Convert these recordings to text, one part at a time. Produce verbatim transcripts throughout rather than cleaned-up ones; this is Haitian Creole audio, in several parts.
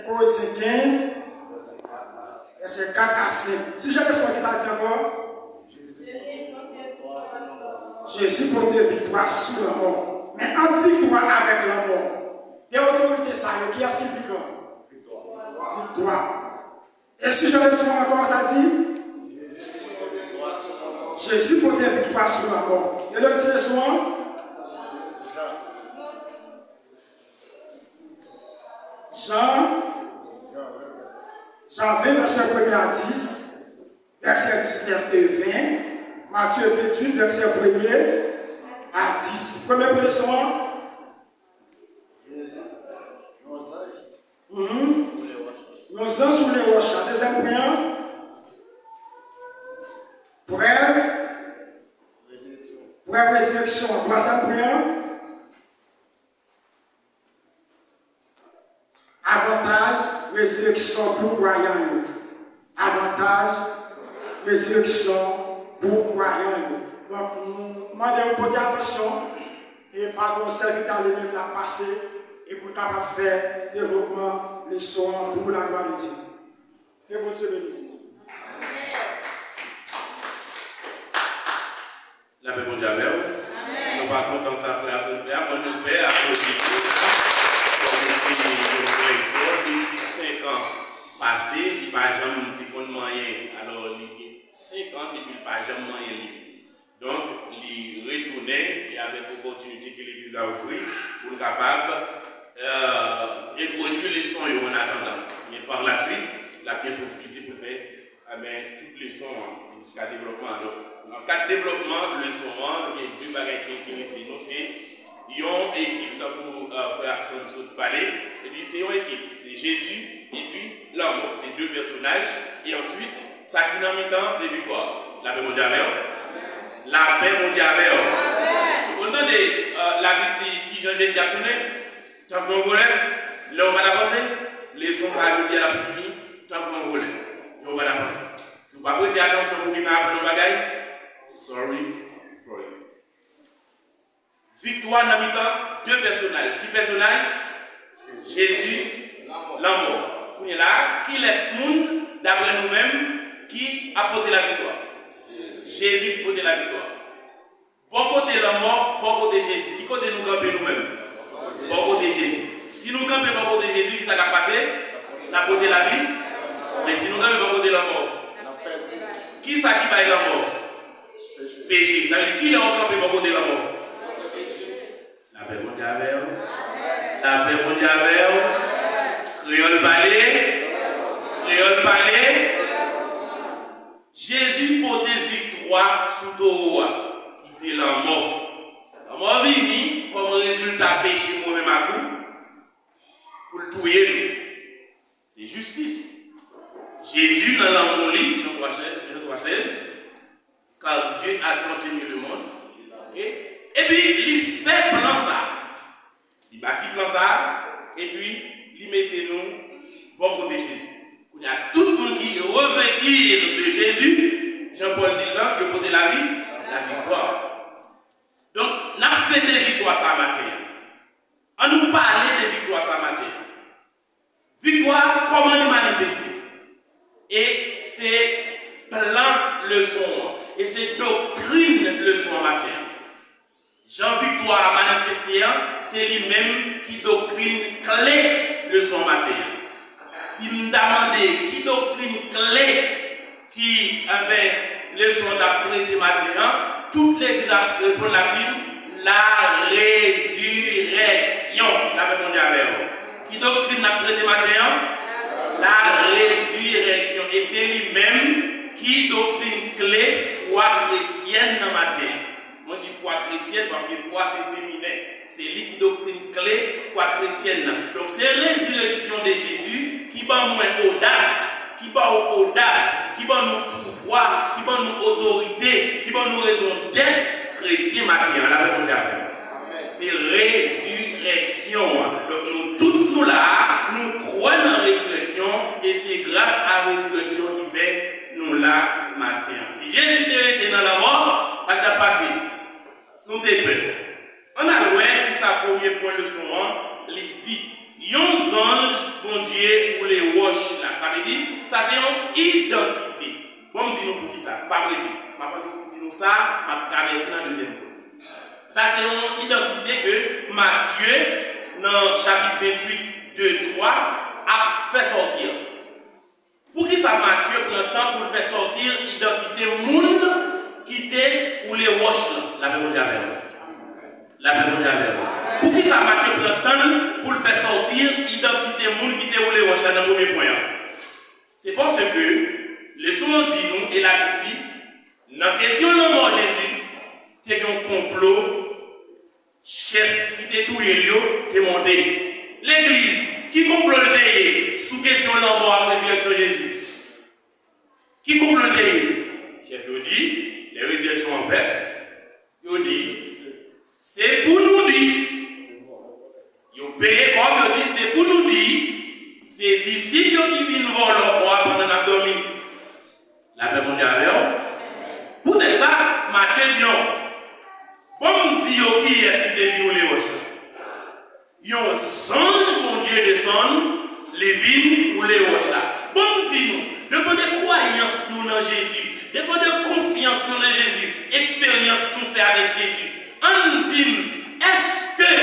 Korentyen kenz, vèsè kat a senk. Sijè leson an, ki sa l di ankò? Jezi pote viktwa sou lanmò. Men ant viktwa avèk lanmò, de otorite sa yo, kiyès ki pi gran? Viktwa. E sijè leson an ankò, sa di? Jezi pote viktwa sou lanmò. E lòt ti leson an? Jan, Jan ven, vèsè premye a dis, vèsè diznèf e ven, Matye venntuit, vèsè premye a dis. Premye pwen leson an? Mhm. Yon zanj woule wòch la. Dezyèm pwen an? Prèv, prèv rezireksyon an. Twazyèm pwen an? Avantaj rezireksyon pou kwayan yo. Avantaj rezireksyon pou kwayan yo. Donk, nou mande nou pote atansyon e pandan sèvitè a li menm l ap pase, e pou l kapab fè devlopman leson an pou laglwa de Dye. Ke Bondye beni nou. Lapè Bondye avè w. Amèn. Nou pa kontan sa, frè ak sè, frè, mwen nou pè akoz de nou fini yon pwen fò depi senk an pase, li pa janm te konn manyen. Alò, li gen senk an depi l pa janm manyen liv. Donk, li retounen, e avèk opòtinite ke legliz la ofri, pou l kapab, euh, entwodui leson yo annatandan. Men pa la swit, l ap gen posiblite pou l fè, eh ben, tout leson an, jiska devlòpman an. Donk, nan kad devlòpman leson an, gen de bagay ki enterese nou, se yon ekip, tankou, euh, frè Akson sot pale, li di se yon ekip, se Jezi epi lanmò, se de pèsonaj, e answit, sa ki nan mitan, se viktwa. Lapè Bondye avè w. Lapè Bondye avè w. Ou konn tande, euh, Labib di, ki jan Jezi ap tounen? Tankou yon vòlè. Lè w pa t avanse, leson sa a jodi a l ap fini tankou yon vòlè. Lè w pa t avanse. Si w pa prete atansyon pou w gen aprann yon bagay, sorry for you. Viktwa nan mitan de pèsonaj. Ki pèsonaj? Jezi, lanmò. Kounye la, kilès moun, daprè nou menm, ki ap pote laviktwa? Jezi ki pote laviktwa. Bò kote lanmò, bò kote Jezi. Ki kote nou kanpe nou menm? Bò kote Jezi. Si nou kanpe bò kote Jezi, ki sa k ap pase? N ap pote lavi. Men si nou kanpe bò kote lanmò, ki sa ki bay lanmò? Peche. Sa vle di, kilè w kanpe bò kote lanmò? Lapè Bondye avè w. Lapè Bondye avè w. Kreyòl pale. Kreyòl pale. Jezi pote viktwa sou towo a, ki se lanmò. Lanmò vini kòm rezilta peche mwen menm ak ou, pou l touye nou. Se jistis. Jezi nan lanmou li, Jan twa sèz, Jan twa sèz, car Dieu a tant aimé le monde, ok? Epi li fè plan sa. Li bati plan sa, epi li mete nou bò kote Jezi. Kounye a, tout moun ki revêtir de Jésus, jan Pòl di l lan, yo pote lavi, laviktwa. Donk, n ap fete viktwa sa maten an. An nou pale de viktwa sa maten an. Viktwa a, kòman li manifeste? E se plan leson an. E se doktrin leson an maten an. Jan viktwa a manifeste an, se li menm ki doktrin kle leson an maten an. Si m ta mande ki doktrin kle ki, enben, leson an t ap trete maten an, tout legliz ap reponn, l ap di m, la rezireksyon. Lapè Bondye avè w. Ki doktrin n ap trete maten an? La rezireksyon. E se li menm ki doktrin kle fwa kretyèn nan maten an. Mwen di fwa kretyèn paske fwa se feminen. Se li ki doktrin kle fwa kretyèn nan. Donk, se rezireksyon de Jezi ki ban mwen odas, ki ba w odas, ki ban nou pouvwa, ki ban nou otorite, ki ban nou rezon dèt kretyen maten an. Lapè Bondye avè w. Se rezireksyon an. Donk, nou tout nou la a, nou kwè nan rezireksyon, e se gras a rezireksyon ki fè nou la maten an. Si Jezi te rete nan lanmò, sa k t ap pase? Nou te pè. Ann al wè kisa premye pwen leson an li di. Yon zanj Bondye Sa vle di, sa se yon idantite. Bon, m di nou poukisa. Pa prete. M ap annik di nou sa, m ap travèse nan dezyèm pwen. Sa se yon idantite ke Matye, nan chapit venntuit, de twa, ap fè sòti an. Poukisa Matye pran tan pou l fè sòti idantite moun ki te woule wòch lan? Lapè Bondye avè w. Lapè Bondye avè w. Poukisa Matye pran tan l pou l fè sòti idantite moun ki te woule wòch la nan premye pwen an? Se paske leson an di nou, e Labib di, nan kesyon lanmò Jezi, te gen yon konplo chèf ki te touye l yo te monte. Legliz, ki konplo l te ye sou kesyon lanmò ak rezirèksyon Jezi? Ki konplo l te ye? Chèf yo di, lè rezirèksyon an fèt, yo di, se pou nou di. Yo peye kòb, yo di, se pou nou di, se disip yo ki vin vòlò kò a pandan n ap dòmi. Lapè Bondye avè w. Poutèt sa, Matye di yo, bon, m di yo kiyès ki te vin woule wòch la. Yon zanj Bondye desann, li vin woule wòch la. Bon, m di nou, depann de kwayans nou nan Jezi, depann de konfyans nou nan Jezi, eksperyans nou fè avèk Jezi, ann di m, èske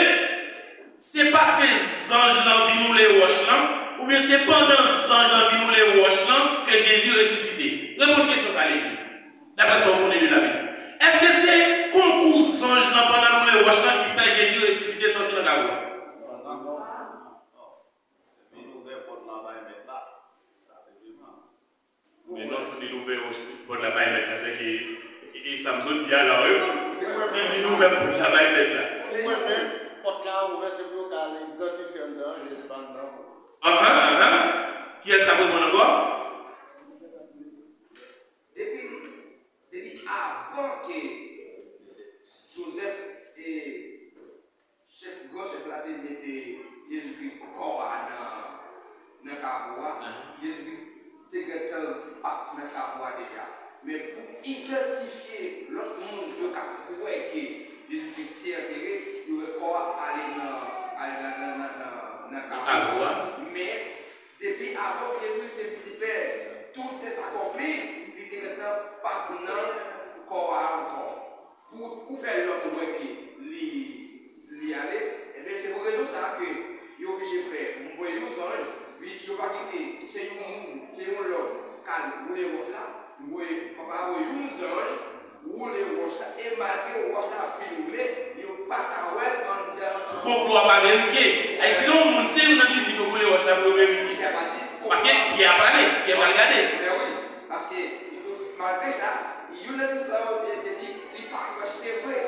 se paske zanj lan vin woule wòch lan, oubyen se pandan zanj lan vin woule wòch lan ke Jezi resisite? Reponn kesyon sa, legliz. Daprè sa w konnen de Labib, èske se konkou zanj lan pandan l woule wòch lan ki fè Jezi resisite sòti nan kavo a? Vin ouvè pòt la bay mèt la. Sa se devan. Men non, si li ouvè pòt la bay mèt la, se ke, e, e sa m sot di a la, wi. Si li ouvè pòt la bay mèt la. Se mwen menm, pòt la ouvè, se pou yo ka al idantifye anndan an, Jezi pa anndan an. Anhan, anhan. Kiyès k ap reponn ankò? Depi, depi avan ke Jozèf e chèf, gran chèf la te mete Jezi Kris kò a nan, nan kavo a, Jezi Kris te gentan pat nan kavo a deja. Men pou idantifye lòt moun yo ka kwè ke Jezi Kris te antere, yo wè kò a ale nan, ale nan, nan, nan, nan, nan kavo a. Men depi avan ke Jezi te vin di, Pè, tout est accompli, li te gentan pat nan kò a ankò. Pou, pou fè lòm wè ke li, li ale, ebyen, se pou rezon sa a ke yo oblije fè, voye yon zanj, wi, yo pa kite, se yon moun, se yon lòm k al woule wòch la, voye, papa voye yon zanj, woule wòch la, e malgre wòch la fin woule, yo pa ka wè l anndan an. Konplo a pa verifye. Ay, si se yon moun, si se youn nan disip yo woule wòch la pou yo verifye. Paske Pyè pale, Pyè pral gade. Men wi, paske, malgre sa, youn nan disip la yo te di, li pa kwè, se vre.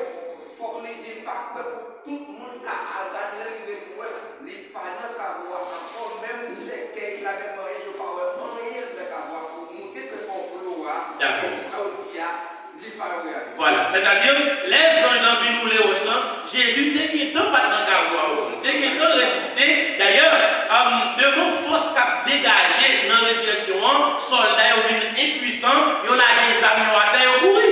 Fòk li di l pa kwè pou tout moun ka al gade, rive pou wè li pa nan kavo a ankò, menm sèkèy la, menm anyen, yo pa wè anyen anndan kavo a pou montre ke konplo a, e sa w di a, li pa yon reyalite. Vwala, sètadi, lè zanj lan vin woule wòch lan, Jezi te gentan pat nan kavo a ankò. Li te gentan resisite. Dayè, um, devan fòs k ap degaje nan rezirèksyon an, sòlda yo vin enpwisan, yo lage zam yo atè, yo kouri.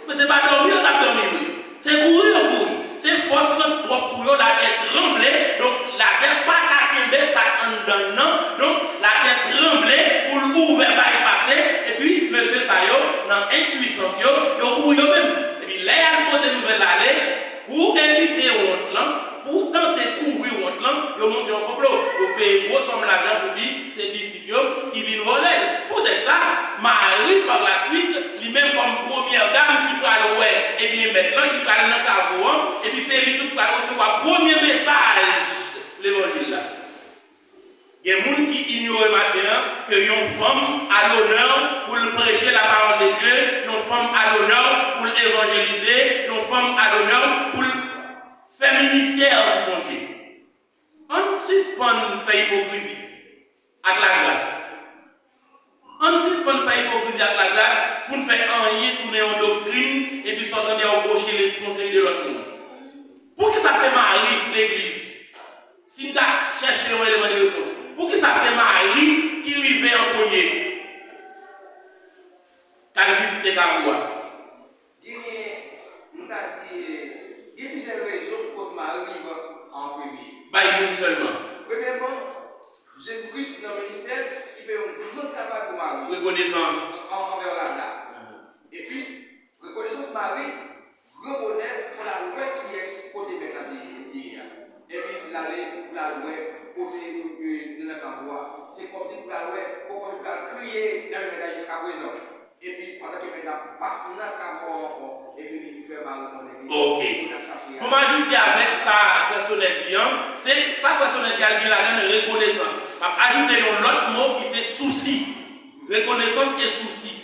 Men se pa dòmi yo t ap dòmi vre. Se kouri yo kouri. Se fòs lan t twòp pou yo, latè tranble. Donk, latè pa ka kenbe sa k anndan l nan. Donk, latè tranble pou l ouvè bay pase. Epi, mesye sa yo, nan enpwisans yo, yo kouri yo menm. Epi, lè y al pote nouvèl la ale, pou evite wont lan, pou tante kouvri wont lan, yo monte yon konplo. Yo peye gwo sòm lajan pou di se disip yo ki vin vòlè l. Poutèt sa, Mari, pa la swit, li menm kòm premyè dam ki pral wè, ebyen, mèt lan ki pral nan kavo an, epi se li tou ki pral resevwa premye mesaj levanjil la. Gen moun ki inyore maten an ke yon fanm a lonè pou l preche la parole de Dieu, yon fanm a lonè pou l evanjelize, yon fanm a lonè pou l fè ministè pou Bondye. Ann sispann fè ipokrizi ak lagras. Ann sispann fè ipokrizi ak lagras pou n fè anyen tounen yon doktrin, epi sa w tande a w boche lespri yon seri de lòt moun. Poukisa se Mari, legliz? Si n ta chèche yon eleman de repons, poukisa se Mari ki rive an premye k al vizite kavo a? Genyen, m ta di, gen plizyè rezon pou koz Mari rive an premye. Bay youn sèlman. Premyèman, Jezi Kris nan ministè l, li fè yon travay pou Mari. Rekonesans. An, anvè Laza. Epi, rekonesans Mari, gran bonè, fò l al wè kiyès kote mèt la te ye a. Epi, l ale, pou l al wè kote, e, nan kav ou a. Se kòmsi pou l al wè, pou l al kriye nan mèt la jiskaprezan. Epi, pandan ke mèt la pa t nan kav ou a ankò, epi li fè Mari konnen li, Ok. Pou l al chache a. Pou m ajoute avèk sa frè Sonè di an, se sa frè Sonè di a, l gen ladan l rekonesans. M ap ajoute yon lòt mo ki se sousi. Rekonesans e sousi.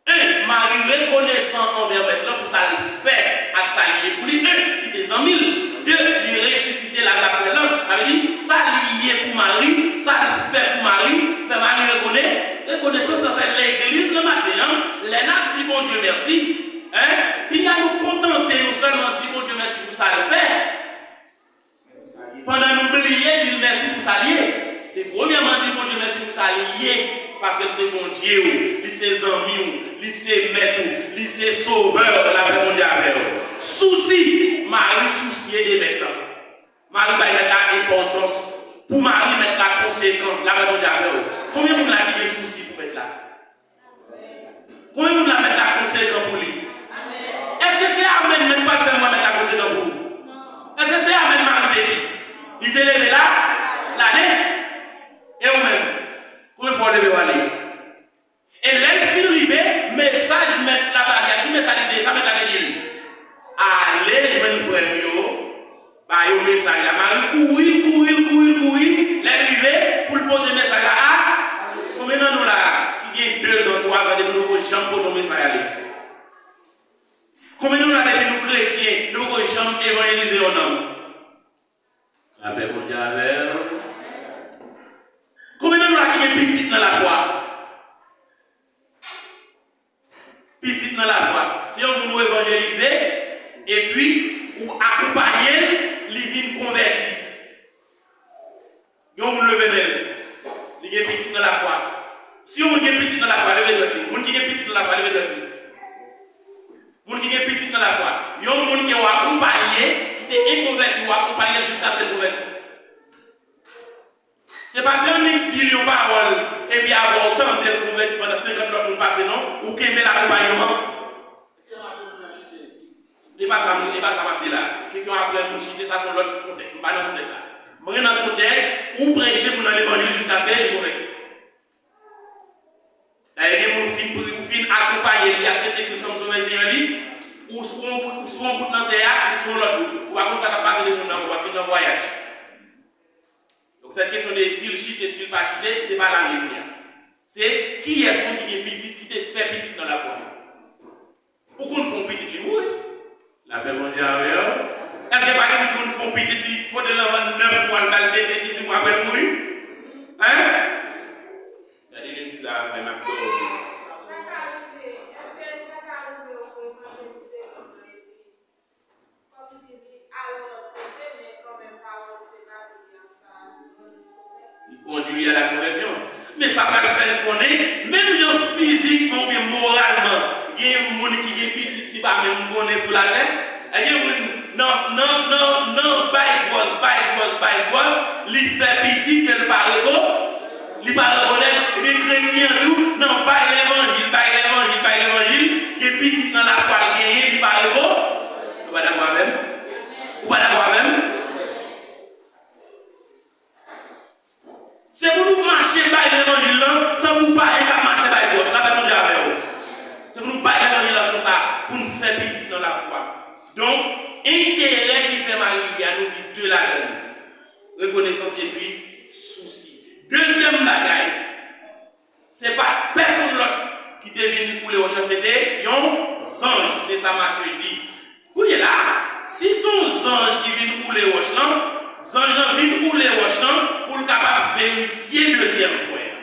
En, Mari rekonesan anvè Mèt lan pou sa l fè ak sa l ye pou li. En, li te zanmi l. De, li resisite Laza frè l lan. Sa vle di, sa li ye pou Mari, sa l fè pou Mari, fè Mari rekone-, rekonesans anvè legliz nan maten an. Lè n ap di Bondye mèsi, en, pinga nou kontante nou sèlman di Bondye mèsi pou sa l fè. Pandan nou bliye di l mèsi pou sa l ye. Se premyèman di Bondye mèsi pou sa l ye, paske l se Bondye w, li se zanmi w, li se mèt ou, li se sovè w, lapè Bondye avè w. Sousi, Mari sousye de mèt lan. Mari bay mèt la enpòtans. Pou Mari, mèt la konsekan, lapè Bondye avè w. Konbyen moun la ki gen sousi pou mèt la? Konbyen moun la mèt la konsekan pou li? Èske se amèn mèt pral fè m wè mèt la konsekan pou ou? Èske se amèn Mari te di? Li te leve la, l ale. E ou menm? Konbyen fwa w leve w ale? E lè l fin rive, mesaj mèt la ba li a, ki mesaj li te ye? Sa mèt la te di l? Ale jwenn frè m yo, ba yo mesaj la. Mari kouri, l kouri, l kouri, l kouri. Lè l rive, pou l pote mesaj la a, konbyen nan nou la ki gen dezan, twazan, depi nou poko janm pote yon mesaj ale? Konbyen nan nou la depi nou kretyen, nou poko janm evanjelize yon nanm? Lapè Bondye avè w. Konbyen nan nou la ki gen pitit nan lafwa? Pitit nan lafwa. Se yon moun ou evanjelize, epi ou akonpaye l, li vin konvèti. Yon moun leve men l. Li gen pitit nan lafwa. Si yon moun gen pitit nan lafwa, leve dwèt li. Moun ki gen pitit nan lafwa, leve dwèt li. Moun ki gen pitit nan lafwa. Yon moun ke w akonpaye, ki te enkonvèti, w akonpaye l jiskaske l konvèti. Se pa te annik di l yon pawòl, epi apre w tande l konvèti pandan senkant lòt moun pase, non, ou kenbe l akonpayman. E pa sa, e pa sa m ap di la. Kesyon apre moun chite, sa se yon lòt kontèks. M pa nan kontèks sa. Mwen nan kontèks, ou preche moun nan levanjil jiskaske li konvèti. Dayè, gen moun ou fin pri-, ou fin akonpaye li, li aksepte Kris kòm Sovè Seyè li, ou sou yon bout, ou sou yon bout nan tè a, li sou yon lòt bout. Ou pa konn sa k ap pase de moun nan kò, paske l nan vwayaj. Donk, sèt kesyon de si l chite, si l pa chite, se pa la li ye kounye a. Se kiyès moun ki gen pitit, ki te fè pitit nan lafwa. Ou konn fè yon pitit li mouri. Lapè Bondye avè w. Èske pa gen moun ki konn fè yon pitit li pote l nan vant nèf mwa, l ba l tete, dizuit mwa, apre l mouri? Hein? Gade legliz la menm ap dòmi. Sa ka rive. Èske sa ka rive ou evanjelize moun nan epi kòmsi li al yon lòt kote, men kanmenm pawòl ou te ba li a, sa li konn konvèti. Li kondui li a la konvèsyon. Men sa pral fè n konnen, menm jan fizikman oubyen moralman, gen moun ki gen pitit li pa menm konnen sou latè. E gen moun nan, nan, nan, nan bay gwòs, bay gwòs, bay gwòs, li fè pitit ke l pa reko-, li pa rekonèt. Ebyen, kretyen an tou, nan bay levanjil, bay levanjil, bay levanjil, gen pitit nan lafwa l genyen, li pa reko-, Ou pa dakò avè m? Ou pa dakò avè m? Se pou nou mache bay levanjil lan, tankou payen k ap mache bay gwòs, lapè Bondye avè w. Se pou nou bay levanjil lan konsa, pou n fè pitit nan lafwa. Donk, enterè ki fè Mari vini a, nou di de ladan l. Rekonesans epi sousi. Dezyèm bagay, se pa pèsonn lòt ki te vin woule wòch lan, se te yon zanj, se sa Matye di. Kounye la, si se yon zanj ki vin woule wòch lan, zanj lan vin woule wòch lan pou l kapab verifye dezyèm pwen an.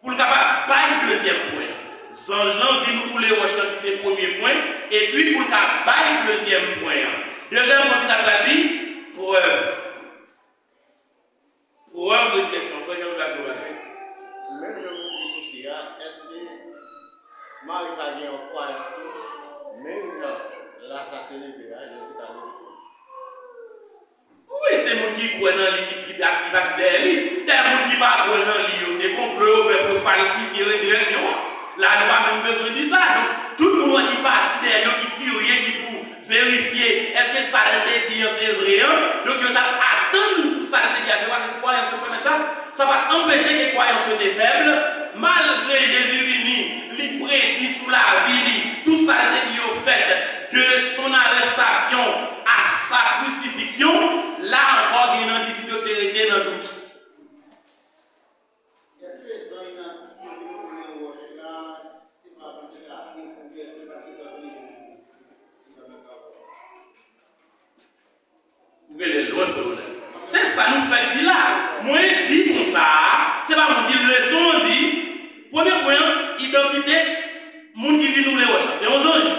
Pou l kapab bay dezyèm pwen an. Zanj lan vin woule wòch lan ki se premye pwen, epi pou l ka bay dezyèm pwen an. Dezyèm pwen ki sa l pral di? Prèv. Prèv rezirèksyon, frè Jean Louis ap di yon bagay. Menm jan nou di sousi a, èske Mari pa gen yon kwayans tou? Menm jan Laza te leve a, Jezi ka leve tou. Wi, se moun ki kwè nan li ki, ki, ki pati dèyè li. Dèyè moun ki pa kwè nan li yo, se konplo yo bezwen di sa. Donk, tout moun wè ki pati dèyè yo, ki kirye, ki pou verifye èske sa l te di an se vre an. Donk, yo t ap atann pou sa l te di a se vre, paske se kwayans yo pèmèt sa. Sa pa t anpeche ke kwayans yo te fèb. Malgre Jezi vini, li predi sou lavi li, tout sa l te di yo fèt, de son arrestation à sa crucifixion, la ankò, gen nan disip yo te rete nan dout. Èske zanj nan ki te vin woule wòch la, se pa pou te ka pwouve èske pa te ka vin? Ou genlè lwen, frè Ronald. Se sa nou fèk di la. Mwen di konsa, se pa mwen di l, leson an di, premye pwen an, idantite moun ki vin woule wòch lan, se yon zanj.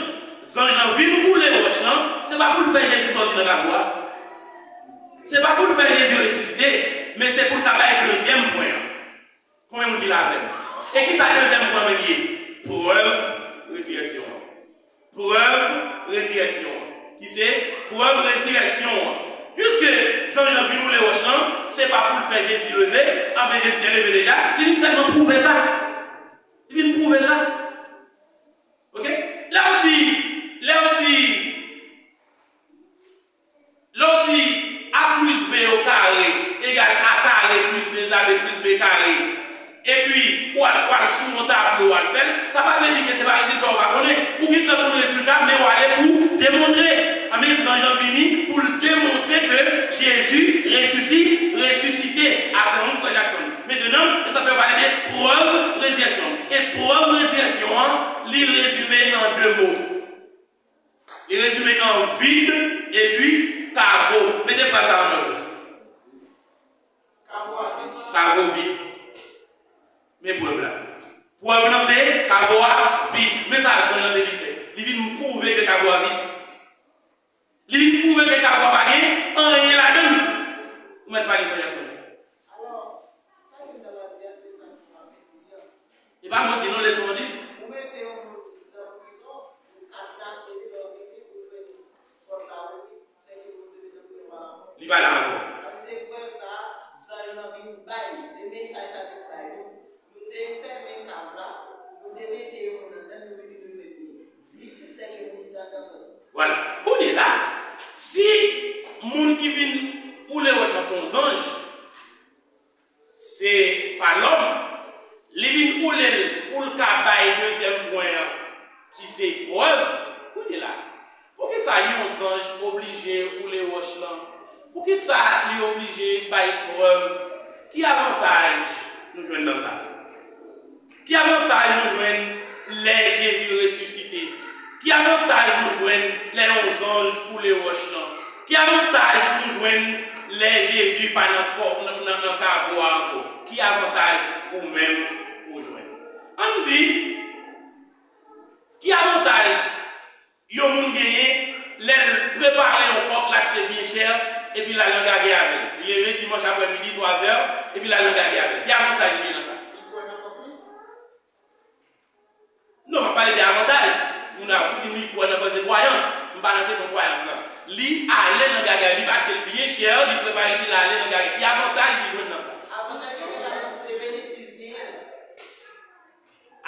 Zanj lan vin woule wòch lan, se pa pou l fè Jezi sòti nan kavo a. Se pa pou l fè Jezi resisite, men se pou l ka bay dezyèm pwen an. Konbyen moun ki la avè m? E kisa dezyèm pwen an menm ye? Prèv rezirèksyon an. Prèv rezirèksyon an. Ki se prèv rezirèksyon an. Piske zanj lan vin woule wòch lan, se pa pou l fè Jezi leve, anben Jezi te leve deja, li vin sèlman pwouve sa. Li vin pwouve sa. Oke? Lè w di, lè w di, Lè w di A plis B o kare egal A kare plis de A B plis B kare, epi w al, w al sou yon tablo, w al fè l, sa pa vle di ke se pa rezilta w pa konnen. Ou gen tan konn rezilta, men w ale pou demontre. Anben, zanj lan vini pou l demontre ke Jezi resisi-, resisite. Atann, wi, frè Jackson. Mentnan, e sa fè yo pale de prèv rezirèksyon. E prèv rezirèksyon an, li rezime an de mo. Li rezime an vid epi kavo. Mete fraz sa an òd. Kavo a vid. Kavo vid. Men prèv la. Prèv lan se kavo a vid. Men sa zanj lan te vin fè. Li vin pwouve ke kavo a vid. Li vin pwouve ke kavo a pa gen anyen ladan l. Ou mèt pale, frè Jackson. Alò, sa ke m ta pral di a, se sa ke m ap di a. E pa mwen k di non, leson an di. Ou mete yon moun nan prizon, ou kadnase li, lè w vini, ou jwenn pòt la ouvri, sèke moun te mete nan prizon pa la mò. Li pa la ankò. Sa vle di se prèv sa a, zanj lan vin bay, e mesaj sa te bay nou. Nou te fèmen kav la, nou te mete yon moun anndan l, nou vini nou jwenn li vid, sèke moun ki te anndan sòti. Vwala. Kounye la, si moun ki vin woule wòch lan se yon zanj, se pa lòm, li vin woule l pou l ka bay dezyèm pwen an, ki se prèv. Kounye la, poukisa yon zanj oblije woule wòch lan? Poukisa li oblije bay prèv? Ki avantaj nou jwenn nan sa? Ki avantaj nou jwenn lè Jezi resisite? Ki avantaj nou jwenn lè yon zanj woule wòch lan? Ki avantaj nou jwenn lè Jezi pa nan kò, nan, nan, nan kavo a ankò? Ki avantaj ou menm ou jwenn? Ann di, ki avantaj yon moun genyen lè l prepare yon kòk, l achte byen chè, epi l al nan gagè avè l? Li leve dimanch aprèmidi, twa zè, epi l al nan gagè avè l. Ki avantaj li gen nan sa? Li kwè nan kòk li? Non, m ap pale de avantaj. Moun ap sou di li kwè nan, se kwayans. M pa nan kesyon kwayans lan. Li ale nan gagè, li achte l byen chè, li prepare l, epi l ale nan gagè. Ki avantaj li jwenn nan sa? Avantaj li gen ladan se benefis li genyen.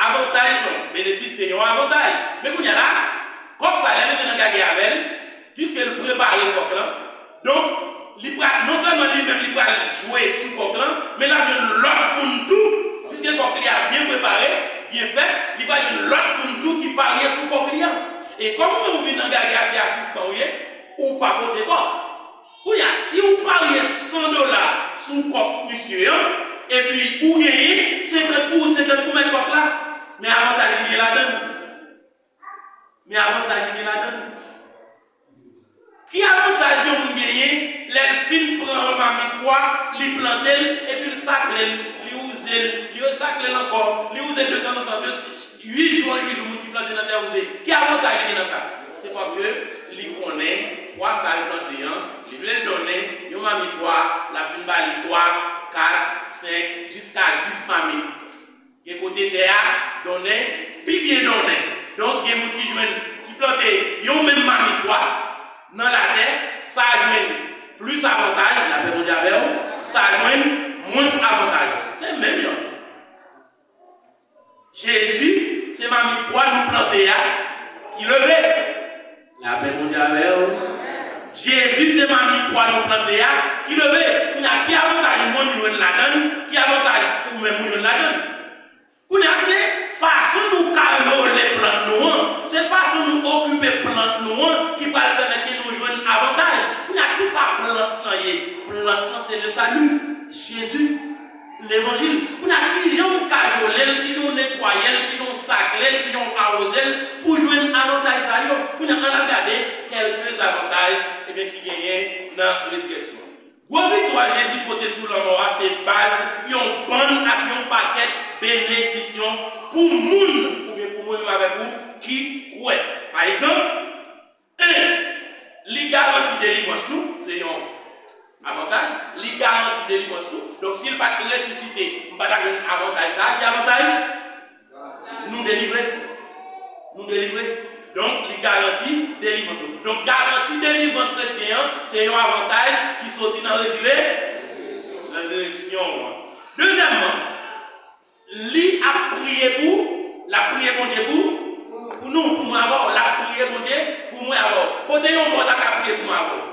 Avantaj, bon, benefis se yon avantaj. Men kounye a la, kòk sa, lè l rive nan gagè avè l, piske l prepare kòk lan, donk, li pral, non sèlman li menm li pral jwe sou kòk lan, men l ap jwenn lòt moun tou, piske kòk li a byen prepare, byen fèt, li pral jwenn lòt moun tou ki parye sou kòk li an. E kòm ou menm ou vin nan gagè a, se asistan ou ye, ou pa pote kòk. Kounye a, si ou parye san dola sou kòk misye an, epi ou genyen senkant pou ou, senkant pou mèt kòk la, men avantaj li gen ladan l. Men avantaj li gen ladan l. Ki avantaj yon moun genyen lè l fin pran yon mamit pwa, li plante l, epi l sakle l, li wouze l, li sakle l ankò, li wouze l de tanzantan, de uit jou an uit jou, moun ki plante nan tè wouze? Ki avantaj li gen nan sa? Se paske li konnen pwa sa l plante an, li vle l donnen yon mamit pwa, l ap vin ba li twa, kat, senk, jiska dis mamit. Gen kote tè a donnen, pi byen donnen. Donk, gen moun ki jwenn, ki plante yon menm mamit pwa nan latè, sa jwenn plis avantaj, lapè Bondye avè w, sa jwenn mwens avantaj. Se menm jan. Jezi, se mamit pwa Levanjil. Kounye a, kijan w kajole l, kijan w netwaye l, kijan w sakle l, kijan w awoze l pou jwenn avantaj sa yo? Kounye a, ann al gade kèlke avantaj, ebyen, ki genyen nan rezirèksyon an. Gwo viktwa Jezi pote sou lanmò a se baz yon bann ak yon pakèt benediksyon pou moun, oubyen pou mwen menm avèk ou, ki kwè. Pa egzanp, en, li garanti delivrans nou, se yon avantaj. Li garanti delivrans nou. Donk, si l pa t resisite, m pa t ap jwenn avantaj sa a. Ki avantaj? Nou delivre. Nou delivre. Donk, li garanti delivrans nou. Donk, garanti delivrans kretyen an, se yon avantaj ki soti nan rezire-, rezirèksyon an. Dezyèmman, li ap priye pou, l ap priye Bondye pou, pou nou, pou mwen avè w. L ap priye Bondye pou mwen avè w. Kote yon mò ta ka priye pou mwen avè w?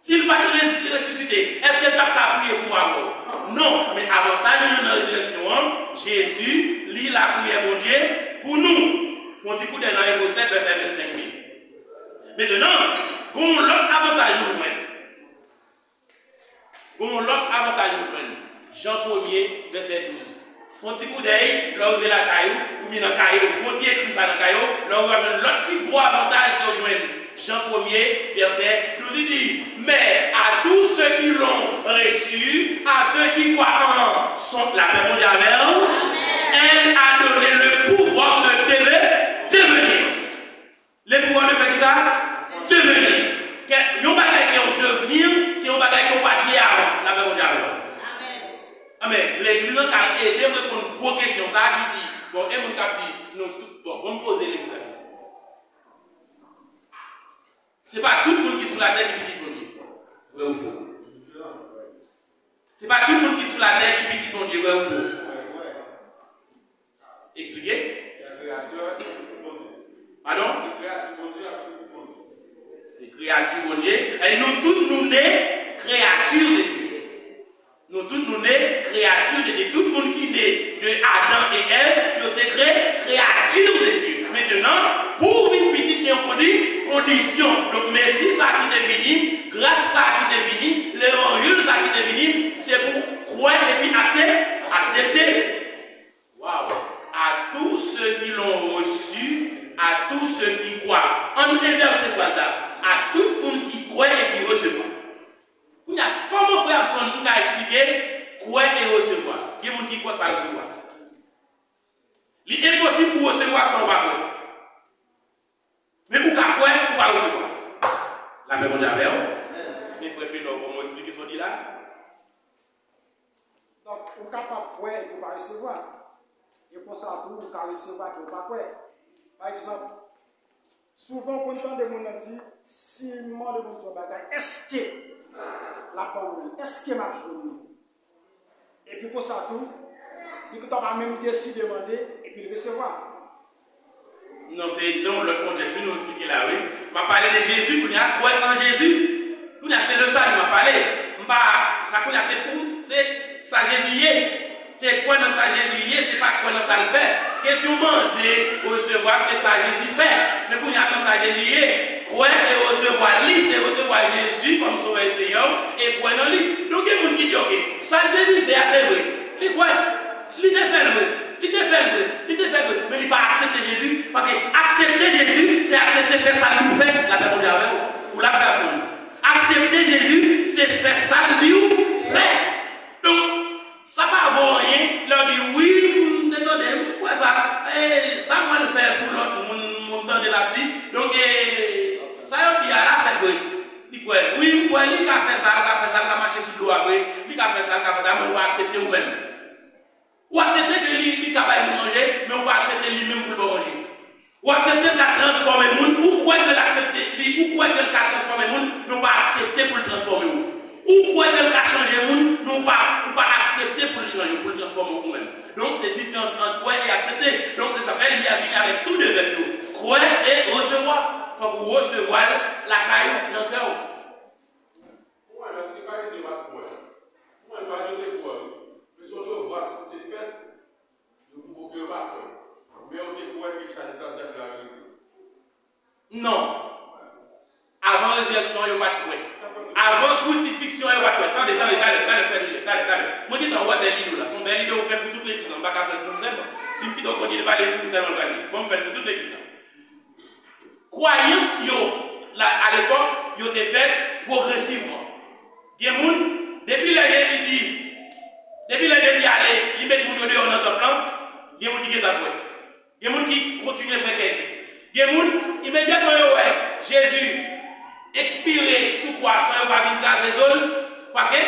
Si l pa t resi-, resisite, èske l t ap ka priye pou mwen avè w? Non, men avantaj nou jwenn nan rezirèksyon an, Jezi, li lapriyè Bondye pou nou. Fè yon ti koudèy nan Ebre sèt, vèsè vennsenk li. Mentnan, gen yon lòt avantaj nou jwenn. Gen yon lòt avantaj nou jwenn. Jan premye, vèsè douz. Fè yon ti koudèy, lè w rive lakay ou, oubyen nan kaye w, fè yon ti ekri sa nan kaye w, lè w rive w ap jwenn lòt pi gwo avantaj ke w jwenn. Jan premye, vèsè douz, li di, mais à tous ceux qui l'ont reçu, à ceux qui croient en son, lapè Bondye avè w, elle a donné le pouvoir de deve-, devenir. Le pouvoir de fè kisa? Deveni. Kè, yon bagay ke w devni, se yon bagay ke w pa t ye avan. Lapè Bondye avè w. Amèn. Legliz lan ka ede m reponn gwo kesyon sa a ki di, bon, gen moun k ap di, nou tout, bon, bon, m poze legliz la kesyon. Se pa tout moun ki sou latè ki pitit Bondye. Vrè ou fo? Se pa tout moun ki sou latè ki pitit Bondye, vrè ou fo? Eksplike. Padon? Se kreyati Bondye. E nou tout nou ne kreyati de Dye. Nou tout nou ne kreyati de Dye. Tout moun ki ne de Adan e Èv, yo se kre-, kreyati de Dye. Mentnan, pou w vin pitit, gen yon kondi-, kondisyon. Donk, Mesi sa ki te vini, gras sa ki te vini, levanjil sa ki te vini, se pou w kwè epi akse-, aksepte. Waw! À tous ceux qui l'ont reçu, à tous ceux qui croient. Ann envèse fraz la. A tout moun ki kwè e ki resevwa. Kounye a, kòman frè Abson nou ka eksplike kwè e resevwa? Gen moun ki kwè, pa resevwa. Li enposib pou w resevwa san w pa kwè. Men ou ka kwè, ou pa resevwa. Lapè Bondye avè w. Men frè Penò, kòman w eksplike sa w di la? Donk, ou kapab kwè epi w pa resevwa. E konsa tou, ou ka resevwa ke w pa kwè. Pa egzanp, souvan ou konn tande moun nan di, si m mande Bondye yon bagay, èske l ap ban mwen l? Èske m ap jwenn li? Epi konsa tou, li gentan pa menm deside mande, epi l resevwa. Non, se yon lòt kontèks, wi, nou eksplike la, wi. M ap pale de Jezi, kounye a, kwè an Jezi. Kounye a, se le salut m ap pale. M pa, sa kounye a, se pou, se sa Jezi ye. Se kwè nan sa Jezi ye, se pa kwè nan sa l fè. Kesyon mande, resevwa, se sa Jezi fè. Men kounye a, nan sa Jezi ye, kwè e resevwa li, se resevwa Jezi kòm Sovè e Senyè w, e kwè nan li. Donk, gen moun ki di, oke, sa Jezi fè a, se vre. Li kwè. Li te fè l vre. Li te fè l vre. Li te fè l vre. Men li pa aksepte Jezi. Paske aksepte Jezi, se aksepte fè sa l di w fè. Lapè Bondye avè w. Ou la, frè Abson. Aksepte Jezi, se fè sa l di w fè. Donk, sa pa vo anyen lè w di, wi, m te tande, m kwè sa. E, sa m pral fè pou lòt moun, m tande l ap di. Donk, e, sa yo di a la, fèt vre. Li kwè. Wi, m kwè li ka fè sa, l ka fè sa, l ka mache sou dlo a vre. Li ka fè sa, l ka fè sa, men ou pa aksepte ou menm. Ou aksepte ke li, li ka bay moun manje, men ou pa aksepte li menm pou l ba w manje. Ou aksepte l ka transfòme moun, ou kwè ke l aksepte, li, ou kwè ke l ka transfòme moun, men ou pa aksepte pou l transfòme w. Ou kwè ke l ka chanje moun, men ou pa, ou pa aksepte pou l chanje, pou l transfòme w ou menm. Donk, se diferans ant kwè e aksepte. Donk, se sa fè li afiche avèk tou de vèb yo. Kwè e resevwa. Fòk ou resevwa l lakay ou, nan kè w. Mwen, èske Farizyen yo pa t kwè? Mwen, Farizyen yo te kwè, wi. Men se yon devwa ki te fèt, yo pwouve ke yo pa kwè. Men yo te kwè ke Jezi t ap di a se laverite. Non. Avan rezirèksyon an, yo pa t kwè. Avan krisifiksyon an, yo pa t kwè. Tande, tande, tande, tande, frè Delier, tande, tande. Mwen gen Wè bèl ide w la. Se yon bèl ide ou fè pou tout legliz la. M pa ka pran l pou m sèlman. Si m kite w kontinye pale pou m sèlman, l pral ye. Bon, m fè l pou tout legliz la. Kwayans yo, la, alepòk, yo te fèt pwogresivman. Gen moun, depi lè Jezi di, depi lè Jezi ale, li met moun yo deyò nan tanp lan, gen moun ki gentan kwè. Gen moun ki kontinye fè kè di. Gen moun, imedyatman yo wè Jezi ekspire sou kwa san yo pa vin kraze zo l, paske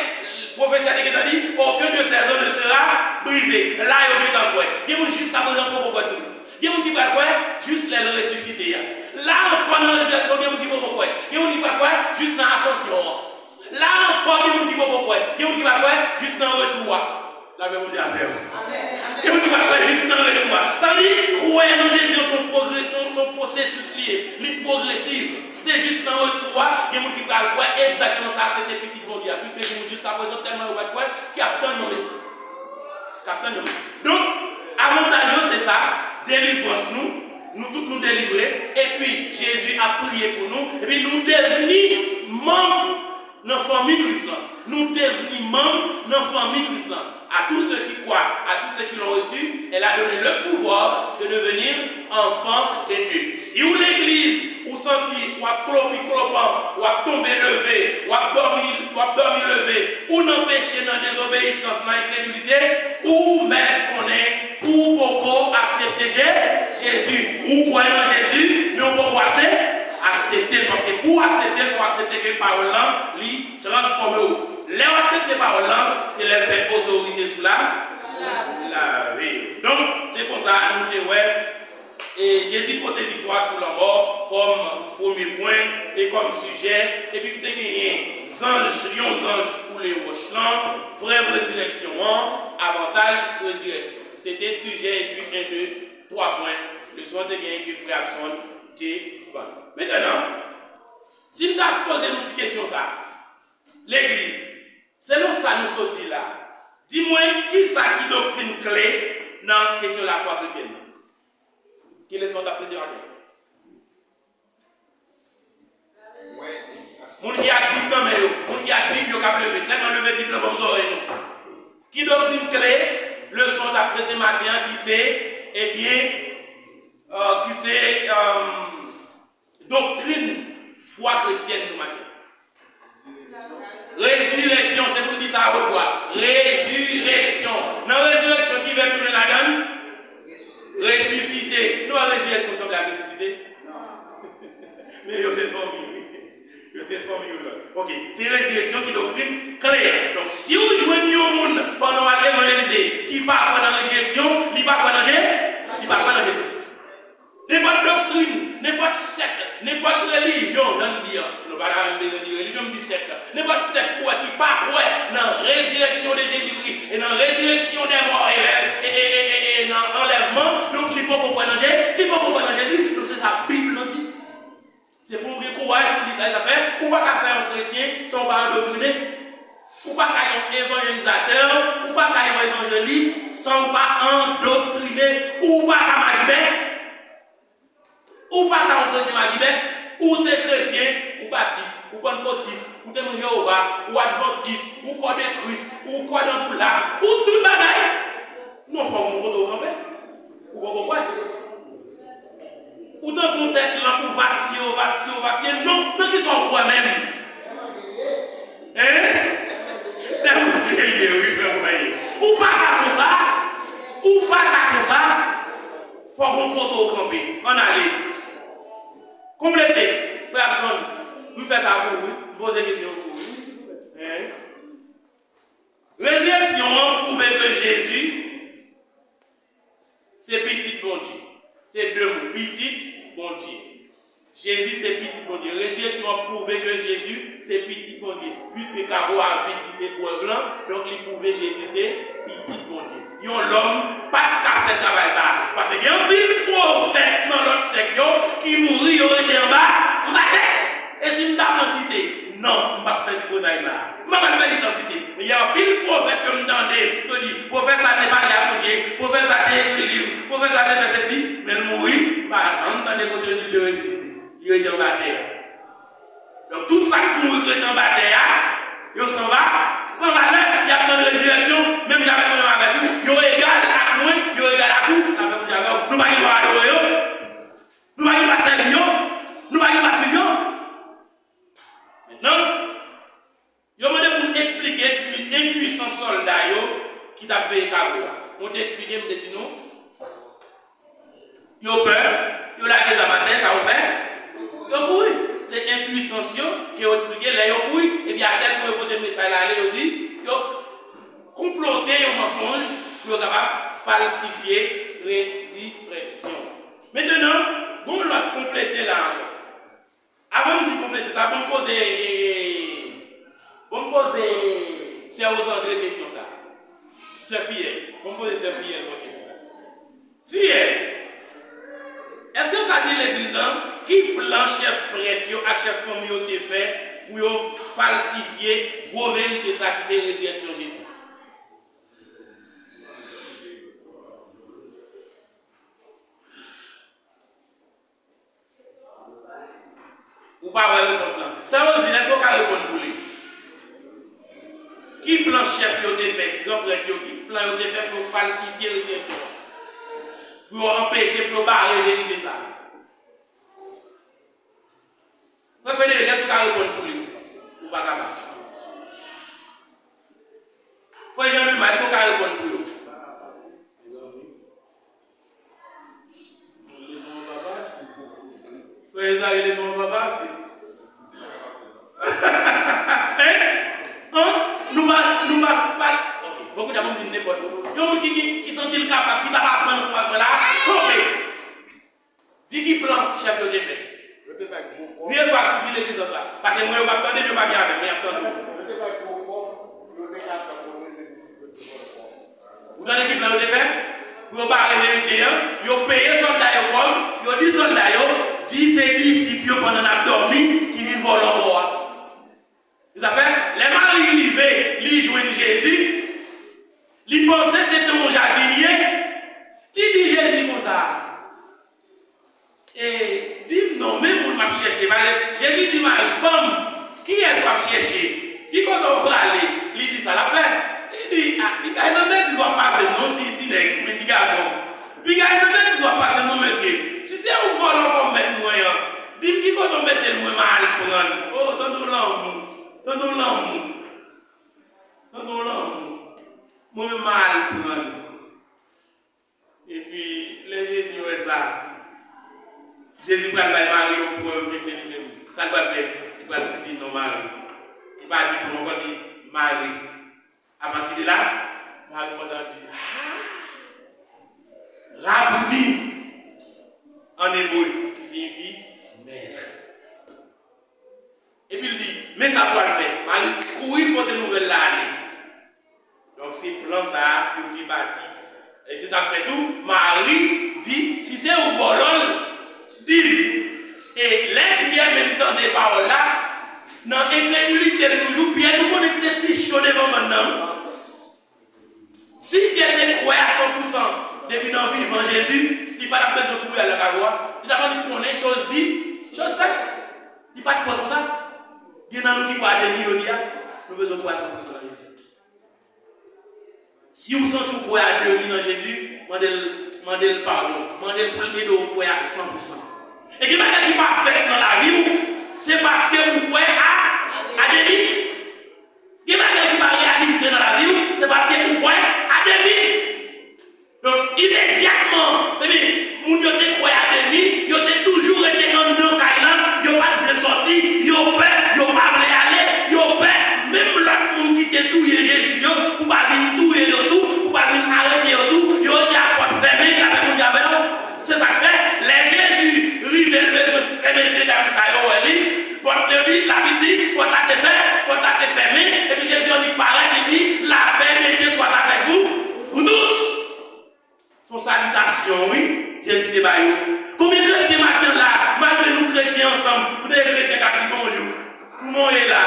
pwofesi a te gentan di, aucun de ces os ne sera brisé. La, yo gentan kwè. Gen moun jiska prezan poko kwè tou. Gen moun ki pral kwè jis lè l resisite a. La ankò nan rezirèksyon, gen moun ki poko kwè. Gen moun ki pral kwè jis nan asansyon an. La ankò, gen moun ki poko kwè. Gen moun ki pral kwè jis nan retou a. Lapè Bondye avè w. Gen moun ki pral kwè jis nan retou a. Sa vle di, kwè nan Jezi an se yon pwogresyon, se yon pwosesis li ye. Li pwogresif. Se jis nan retou a, gen moun ki pral kwè egzakteman sa, se te Pitit Bondye a. Piske gen moun jiskaprezan, tèlman yo pa t kwè, ki ap tann yon Mesi. K ap tann yon Mesi. Donk, avantaj yo se sa, delivrans nou, nou tout nou delivre, epi Jezi ap priye pou nou, epi nou devni manm nan fanmi Kris lan. Nou devni manm nan fanmi Kris lan. À tous ceux qui croient, à tous ceux qui l'ont reçu, elle a donné le pouvoir de devenir enfants de Dieu. Si w legliz, ou santi w ap klopi klopan, w ap tonbe leve, w ap dòmi, w ap dòmi leve, ou nan peche, nan dezobeyisans, nan enkredilite, ou mèt konnen ou poko aksepte Je-, Jezi. Ou kwè nan Jezi, men ou poko akse-, aksepte l. Paske pou w aksepte l, fò w aksepte ke pawòl lan, li transfòme w. Lè w aksepte pawòl lan, se lè l fè otorite sou la, sou lavi w. Donk, se konsa nou te wè, e, Jezi pote viktwa sou lanmò kòm premye pwen e kòm sijè, epi ki te genyen zanj, yon zanj koule wòch lan, prèv rezirèksyon an, avantaj rezirèksyon. Se te sijè epi en, de, twa pwen leson an te genyen ke frè Abson te ban nou. Mentnan, si m ta poze nou ti kesyon sa, legliz, selon sa nou sot di la, di mwen kisa ki doktrin kle nan kesyon lafwa kretyèn nan? Ki leson w t ap trete maten? Moun ki ak Bib nan men yo, moun ki ak Bib yo k ap leve, sèlman leve Bib nan ban m zòrèy nou. Ki doktrin kle leson w t ap trete maten an ki se, ebyen, euh, ki se, euh, doktrin fwa kretyèn nou maten? Rezirèksyon, se pou n di sa a wot vwa. Rezirèksyon. Nan rezirèksyon, ki vèb nou jwenn ladan l? Resisite. Nou wè rezirèksyon sanble ak resisite? Men yo se fanmi, wi. Yo se fanmi youn lòt. Ok. Se rezirèksyon ki doktrin kle a. Donk, si w jwenn yon moun pandan w al evanjelize ki pa kwè nan rezirèksyon, li pa kwè nan Je-, li pa kwè nan Jezi. Nenpòt doktrin, nenpòt sèk, nenpòt relijyon, jan n di an, nou pa ta menm bezwen di relijyon, m di sèk. Nenpòt sèk ou wè ki pa kwè nan rezirèksyon de Jezikri e nan rezirèksyon dè mò e, e, e, e, e, e nan anlèvman, donk li poko kwè nan Je-, li poko kwè nan Jezi, donk se sa Bib lan di. Se pou w gen kouraj pou w di sa, e sa fè, ou pa ka fè yon kretyen san w pa andoktrine. Ou pa ka yon evanjelizatè, ou pa ka yon evanjelis san w pa andoktrine, ou pa ka magibè. Ou pa ka yon kretyen magibè, ou se kretyen, ou batis, ou pannkotis, ou Temwen Jewova, ou advantis, ou kò de Kris, ou kwadranpoulat, ou tout bagay. Non, fòk ou kote w kanpe. Ou poko kwè. Ou tankou yon tèt lanp, ou vasiye, ou vasiye, ou vasiye. Non, nan kisa w kwè menm? Hein? Nan manke l ye, wi, frè mwen ye. Ou pa ka konsa. Ou pa ka konsa. Fòk ou kote w kanpe. Ann ale. Konplete. Frè Abson, m fè sa pou ou, wi. M poze kesyon pou ou, wi. Hein? Rezirèksyon an pwouve ke Jezi se Pitit Bondye. Se de mo, Pitit Bondye. Jezi se Pitit Bondye. Rezirèksyon an pwouve ke Jezi se Pitit Bondye. Piske karo a vid ki se prèv lan, donk li pwouve Jezi se Pitit Bondye. Yon lòm pa t ka fè travay sa a. Paske gen anpil pwofèt nan lòt sèk yo ki mouri, yo rete anba, anba tè. E si m ta pran site, non, m p ap fè tripotay sa a. M pa pral fè li tan site. Men gen anpil pwofèt ke m tande, yo di, pwofèt sa te pale a Bondye, pwofèt sa te ekri liv, pwofèt sa te fè sesi, men l mouri, m pa janm tande kote yo di l te resisite. Li rete anba tè a. Donk, tout sa k mouri k rete anba tè a, Yo san va, san valè, y ap tann rezirèksyon, menm jan avèk mwen, menm avèk ou. Yo egal ak mwen, yo egal ak ou, avèk ou, avèk ou. Nou pa gen dwa adore yo. Nou pa gen dwa sèvi yo. Nou pa gen dwa swiv yo. Mentnan, yo mande pou m eksplike enpui-, enpuisans sòlda yo ki t ap veye kavo a. Mwen te eksplike, m te di nou, yo pè, yo lage zam atè, sa yo fè? Yo kouri. Se enpuisans yo ke yo eksplike lè yo kouri, epi atèl pou yo pote mesaj la ale, yo di, yo konplote yon mansonj pou yo kapab falsifye rezirèksyon. Mentnan, gon lòt konplete la ankò. Avan m di konplete sa, ban m poze, ban m poze sè Rosandre kesyon sa. Sè Fiyèl. Ban m poze sè Fiyèl mwen kesyon sa. Fiyèl, èske w ka di legliz lan ki plan chèf prèt yo ak chèf fanmi yo te fè pou yo falsifye gwo verite sa ki se rezirèksyon Jezi? Ou pa wè repons lan. Sè Roseline, èske w ka reponn pou li? Ki plan chèf yo te fè, gran prèt yo, ki plan yo te fè pou yo falsifye rezirèksyon an? Pou yo anpeche, pou yo bare verite sa a? Frè Frederic, èske w ka reponn pou li? Ou pa kapab. Frè Jean Luma, èske w ka reponn pou yo? Frè Ezari, leson an pa pase. Hein? An? Nou pa, nou pa, pa. Ok. Bon, kounye a, ban m di n nenpòt. Yon moun ki, ki, ki santi l kapab, ki t ap aprann ansanm ak mwen la, kanpe. Di ki plan chèf yo te fè. Yo te bay gwo kòb. Vire dwat sou ki legliz lan sa. Paske mwen, yo p ap tande m, yo pa byen avè m, men y ap tande w. Yo te bay gwo kòb pou yo te ka fè konnen se disip yo te vòlè kòb. Ou tande ki plan yo te fè? Pou yo bare verite an, yo peye sòlda yo kòb, yo di sòlda yo, di se disip yo pandan n ap dòmi ki vin vòlò kò a. Sa fè, lè Mari rive, li jwenn Jezi, li panse se te yon jadinye, li di Jezi konsa, E, di m non, men moun m ap chèche. Paske Jezi di Mari, fanm, kiyès w ap chèche? Ki kote w prale? Li di sa l ap fè. Li di, a, piga e nan betiz w ap pase non, ti, ti nèg, oubyen ti gason. Piga e nan betiz w ap pase non, mesye. Si se ou k vòlò kòb mèt mwen an, di m ki kote w mete l, mwen m a al pran l. O, tande yon lanmou. Tande yon lanmou. Tande yon lanmou. Mwen menm m a al pran l. Epi, lè Jezi wè sa, Jezi pral bay Mari yon prèv ke se li menm. Sa l pral fè? Li pral site non Mari. Li pa di fanm ankò, li di Mari. Apati de la, Mari fè antann di, a, Rabouni, an ebre, ki siyifi mèt. Epi l di, men sa pou w al fè. Mari kouri pote nouvèl la ale. Donk, se plan sa a yo te bati. E se sa k fè tou, Mari di, si se ou k vòlò l, di l. E lè Pyè menm tande pawòl la, nan enkredilite l toujou, Pyè nou konnen ki te pi cho devan bann nan, wi. Si Pyè te kwè a san pou san depi nan vivan Jezi, li pa t ap bezwen kouri al nan kavo a. Li t ap annik konnen choz di, choz fèt. Li pa t kwè konsa. Gen nan nou ki kwè a demi jodi a, nou bezwen kwè a san pou san nan Jezi. Si w santi w kwè a demi nan Jezi, mande l, mande l padon. Mande l pou l ede w kwè a san pou san. E gen bagay ki pa fèt nan lavi w, se paske ou kwè a, a demi. Gen bagay ki pa reyalize nan lavi w, se paske ou kwè a demi. Donk, imedyatman, epi, moun yo te kwè a demi, yo te toujou rete anndan kay la, yo pa t vle sòti, yo pè, yo pa vle ale, yo pè menm lòt moun ki te touye Jezi yo, pou pa vin touye yo tou, pou pa vin arete yo tou, yo rete ak pòt fèmen, lapè Bondye avè w. Se sa k fè, lè Jezi rive, l bezwen fè mesyedam sa yo wè li. Pòt yo di, Labib di, pòt la te fè, pòt la te fèmen, epi Jezi annik parèt, li di, la paix de Dieu soit avec vous, vous tous. Se yon salitasyon, wi, Jezi te ba yo. Konbyen kretyen maten la, malgre nou kretyen ansanm, nou te gen kretyen k ap di bonjou? Kouman w ye la?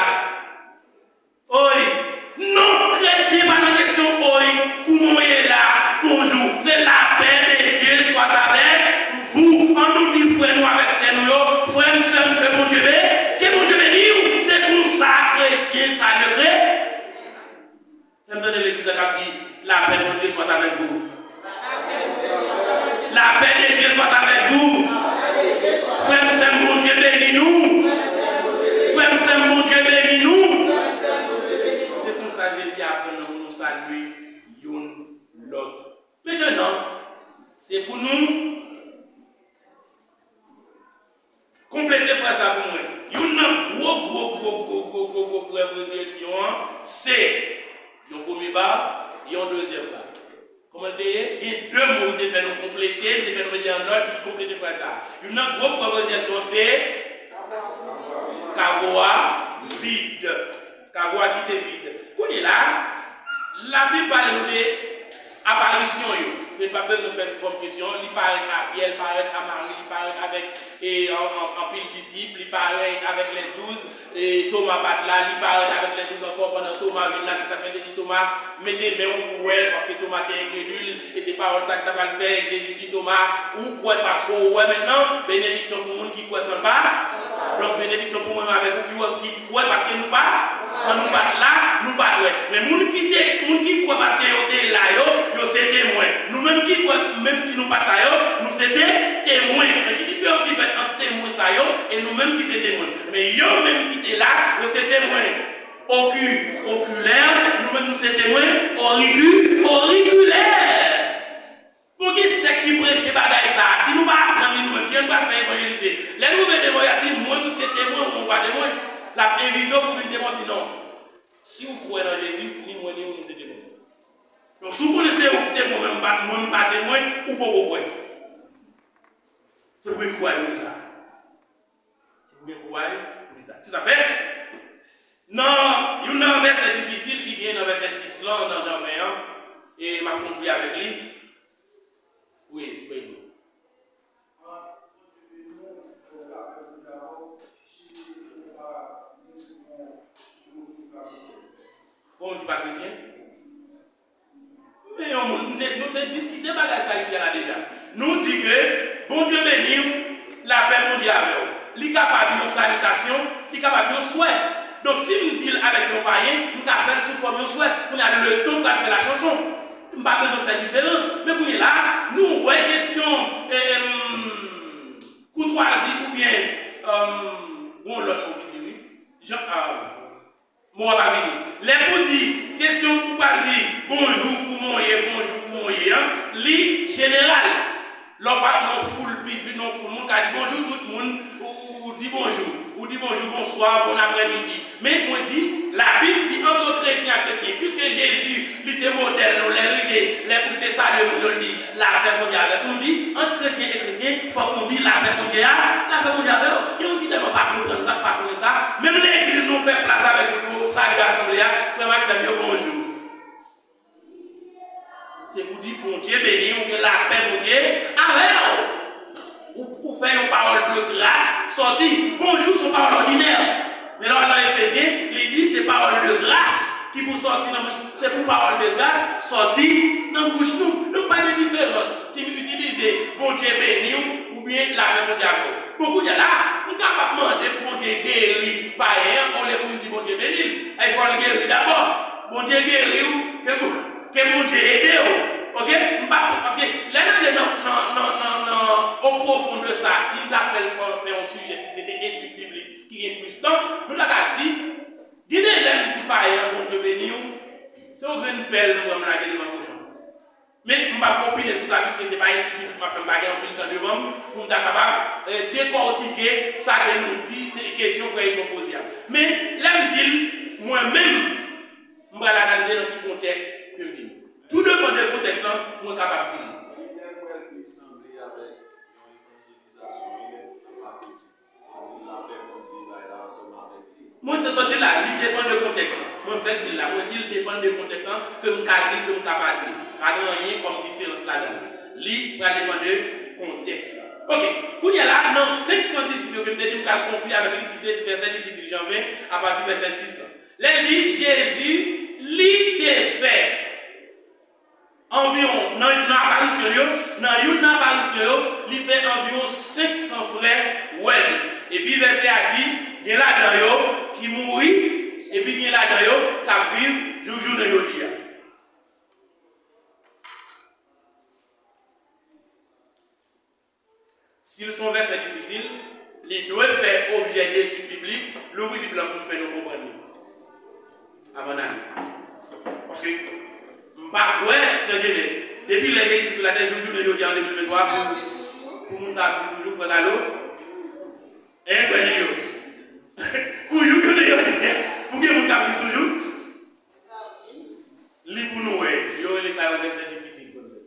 Oy! Non, kretyen pa nan kesyon oy, kouman w ye la, bonjou. Se la paix de Dieu soit avec vous. An nou di frè nou avèk sè nou yo, frè m, sè m, ke Bondye be-, ke Bondye beni w. Se konsa kretyen sa dwe kre-, Bondye swa avèk ou. Lapè de Dye swa avèk ou. Frè m, sè m, Bondye beni nou. Frè m, sè m, Bondye beni nou. Se konsa Jezi aprann nou pou nou salye youn lòt. Mentenan, se pou nou konplete fraz sa pou mwen. Youn nan gwo, gwo, gwo, gwo, gwo, gwo, gwo prèv rezirèksyon an, se yon premye ba, yon dezyèm ba. Kòman l te ye? Gen de mo m te fè nou konplete, m te fè nou mete an nòt ki konplete fraz sa. Youn nan gwo pwopozisyon se kavo a vid. Kavo a kite vid. Kounye la, Labib pale nou de aparisyon yo. Ke n pa bezwen fè sou fòm kesyon. Li parèt a Pyè, li parèt a Mari, li parèt avèk e, an, an, anpil disip, li parèt avèk lè douz, e Toma pa t la, li parèt avèk lè douz ankò pandan Toma vin la, se sa k fè l te di Toma, mete men w pou wè, paske Toma te enkredil, e se pawòl sa k ta pral fè Jezi di Toma, ou kwè paske w wè mentnan, benediksyon pou moun ki kwè san l pa. Donk, benediksyon pou mwen avèk ou ki wè, ki kwè paske nou pa, san nou pa t la, nou pa t wè. Men moun ki te, moun ki kwè paske yo te la yo, yo se temwen. Nou menm ki kwè, menm si nou pa t la yo, nou se te, temwen. Men ki diferans ki fèt ant temwen sa yo e nou menm ki se temwen? Men yo menm ki te la, yo se temwen oki-, okilè, nou menm nou se temwen oriki-, orikilè. Bon, gen sèk ki preche bagay sa a. Si nou pa aprann li nou menm, kijan nou pral fè evanjelize? Lè nou rive devan yo, y ap di, mwen, nou se temwen, ou pa temwen. L ap envite w pou vin temwen, di non. Si w kwè nan Jezi, ni mwen ni ou, nou se temwen. Donk, si w konnen se ou ki temwen, men m pa, mwen, m pa temwen, ou poko kwè. Se pou gen kouraj pou di sa. Se pou gen kouraj pou di sa. Se sa fè, nan youn nan vèsè difisil ki gen nan vèsè sis lan, nan Jan ven an, e m ap konkli avèk li. Wi, frè Edmo. Pou moun ki pa kretyen? Men yon moun, nou te, nou te diskite bagay sa isi a la deja. Nou di ke Bondye beni w, lapè Bondye avè w. Li kapab yon salitasyon, li kapab yon swè. Donk, si m di l avèk yon payen, m ka fè l sou fòm yon swè. Kounye a, letan m pral fè lachanson, m pa bezwen fè diferans. Men kounye la, nou wè kesyon, e, em, koutwazi oubyen, em, gon lòt mo ki di wi. Jan, a, Mo a pa vini. Lè pou di, kesyon pou pral di, bonjou, kouman w ye, bonjou, kouman w ye an, li jeneral. Lè w pa nan foul, pi, pi nan foul, moun ka di, bonjou tout moun, ou, ou, ou di bonjou, ou di bonjou, bonswa, bon aprèmidi. Men mwen di, Labib di, ant kretyen ak kretyen, piske Jezi, li se modèl nou, lè l rive, lè pou l te salye moun yo, l di, lapè Bondye avèk ou. Nou di, ant kretyen e kretyen, fòk nou di lapè Bondye a, lapè Bondye avè w. Gen moun ki tèlman pa konprann sa, ki pa konnen sa. Menm legliz nou fè plas avèk yo pou yo salye rasanble a, frè m ak sè m yo, bonjou. Se pou di Bondye beni w, gen lapè Bondye avè w. Ou, ou fè yon pawòl de gras sòti. Bonjou se yon pawòl òdinè. Men lè w al nan Efezyen, li di se pawòl de gras ki pou sòti nan bouch. Se pou pawòl de gras sòti nan bouch nou. Donk, pa gen diferans si m itilize Bondye beni w oubyen lapè Bondye avè w. Bon, kounye a la, m kapab mande pou Bondye geri payen an, olye pou m di Bondye beni l. E fò l geri dabò. Bondye geri w, ke Bon-, ke Bondye ede w. Oke? M pa, paske lè n ale nan, nan, nan, nan, nan, au profond de ça, si m ta fè l fè, fè yon sijè, si se te etid biblik ki gen plis tan, nou ta ka di, gen de lè m di payen an, Bondye beni w, se yon grenn pèl m pran m lage devan kochon. Men, m p ap opine sou sa, piske se pa etid biblik m ap fè, m pa gen anpil tan devan m pou m ta kapab, eh, dekòtike sa ke nou di, se kesyon frè Edmond poze a. Men, lè m di l, mwen menm, m pral analize nan ki kontèks ke m di l. Tou depann de kontèks lan, mwen kapab di l. Lè m wè l li sanble avèk yon evanjelizasyon, li lè m pa kretyen. Mwen te sot di la, li depann de kontèks lan. Mwen fèk di l la, mwen di l depann de kontèks lan, ke m ka di l, ke m ka pa di l. Pa gen anyen kòm diferans ladan l. Li pral depann de kontèks lan. Oke, kounye a la, nan senk san dizuit yo ke m te di m pral konkli avèk li, ki se vèsè difisil, Jan ven, apati vèsè sis lan. Lè l di, Jezi, li te fè Anviwon, nan, nan aparisyon l yo, nan youn nan aparisyon yo, li fè anviwon senk san frè wè l. Epi vèsè a di, gen ladan yo ki mouri, epi gen ladan yo k ap viv jouk jounen jodi a. Si l se yon vèsè difisil, li dwe fè objè detid biblik, louvri Bib la pou n fè nou konprann li. Avan n ale. Paske m pa kwè, sè Jenè, depi lè Jezi te sou latè, jouk jounen jodi a, an de mil venntwa, pou, pou moun sa ap viv toujou, frè Kalo. Hein, frè Jilyo? Pou jouk jounen jodi a, pou gen moun k ap viv toujou? Li pou nou wè, yo rele sa yo vèsè difisil, frè m, sè.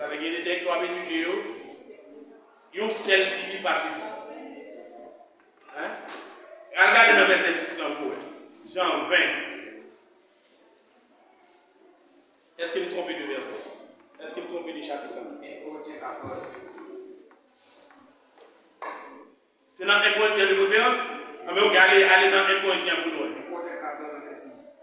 Sa vle gen de tèks w ap etidye yo, yon sèl titèl pa sifi. Hein? Al gade nan vèsè sis lan pou wè. Jan ven. Èske m twonpe de vèsè? Èske m twonpe de chapit la? En Korentyen katòz. Se nan en Korentyen de preferans? Anben, oke, ale, ale nan en Korentyen pou nou wè.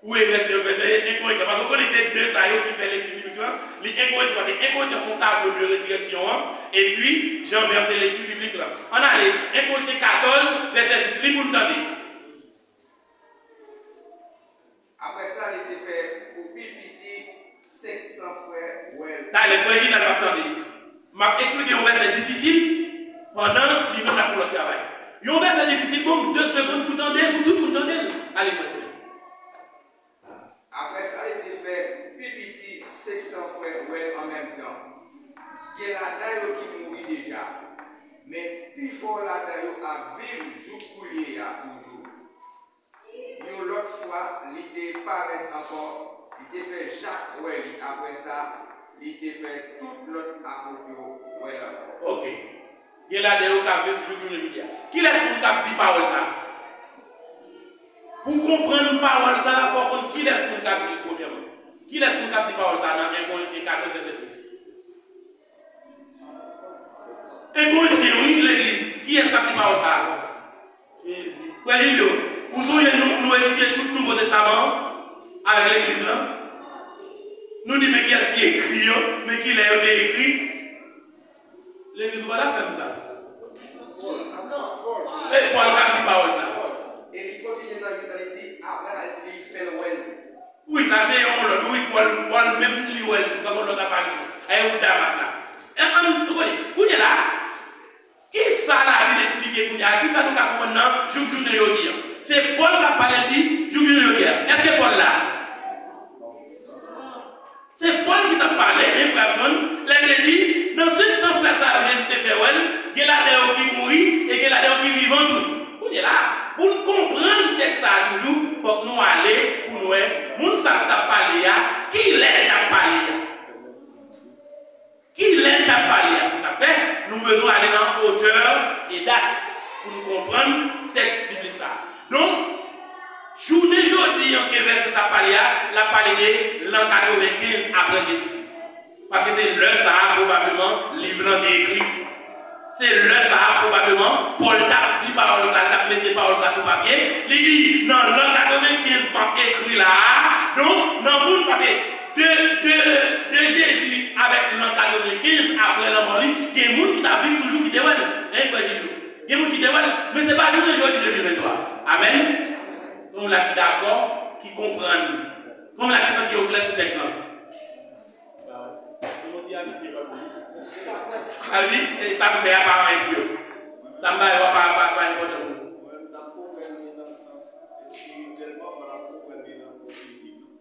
Ou e vèsè, vèsè en Korentyen. Paske w konnen se de sa yo ki fè lekti biblik lan. Li en Korentyen, paske en Korentyen se yon tablo de rezirèksyon an. Epi, jan vèsè lekti biblik lan. Ann ale, en Korentyen katòz, vèsè sis, li pou n tande. Apre sa, li te fè pou pi piti senk san frè wè l. Talè, frè Jinal p ap tande. M ap eksplike yon vèsè difisil pandan li menm l ap fè lòt travay. Yon vèsè difisil, ban m de segonn pou tande, pou tout moun tande l. Ale, frè Soleil. Apre sa, li te fè pou pi piti senk san frè wè l an menm tan. Gen ladan yo ki mouri deja, men pifò ladan yo ap viv jouk koulye a toujou. Yon lòt fwa, li te parèt ankò, li te fè Jak wè li. Apre sa, li te fè tout lòt apot yo wè l ankò. Oke. Gen ladan yo k ap viv jouk jounen jodi a. Kilès moun k ap di pawòl sa a? Pou konprann pawòl sa a, fò w konn kilès moun k ap di l premyèman. Kilès moun k ap di pawòl sa a nan en Korentyen katòz vèsè sis? En Korentyen, wi, legliz. Kiyès k ap di pawòl sa a? Jezi. Frè Jilyo, ou sonje nou, nou etidye tout Nouvo Testaman an avèk legliz lan? Nou di, men kiyès ki ekri yo, men kilè yo te ekri. Legliz, ou pa t ap fè m sa. E Pòl k ap di pawòl sa. E li kontinye nan Yuda, li di, apre li fè l wè l. Wi, sa se yon lòt. Wi, Pòl, Pòl menm li wè l tou, sa yon lòt aparisyon. Ay, ou Damas la. E, ann, nou konnen. Kounye la, kisa Labib eksplike kounye a? Kisa nou ka konprann nan jouk jounen jodi a? Se Pòl k ap pale, l di, jouk jounen jodi a. Èske Pòl la? Se Pòl ki t ap pale, en, frè Abson, lè l te di, nan senk san frè sa yo Jezi te fè wè l, gen ladan yo ki mouri, e gen ladan yo ki vivan toujou. Kounye la, pou n konprann tèks sa a toujou, fòk nou ale pou n wè moun sa k t ap pale a, kilè l t ap pale a. Kilè l t ap pale a? Se sa k fè nou bezwen ale nan otè e dat pou n konprann tèks biblik sa a. Donk, jounen jodi an ke vèsè sa ap pale a, l ap pale de lan katrevenkenz apre Jezikri. Paske se lè sa a, pwobableman, liv lan te ekri. Se lè sa a, pwobableman, Pòl t ap di pawòl sa, l t ap mete pawòl sa sou papye. Li di, nan lan katrevenkenz m ap ekri la a. Donk, nan moun, paske de, de, de Jezi avèk lan katrevenkenz apre lanmò li, gen moun ki t ap viv toujou ki te wè l. Hein, frè Jilyo? Gen moun ki te wè l, men se pa jounen jodi de mil venntwa. Amèn? Gen moun la ki dakò, ki konprann. Gen moun la ki santi yo klè sou tèks lan. Sa vle di, e sa m fè a pa anyen pou yo. Sa m ba yo a pa, pa, pa enpòtan pou yo.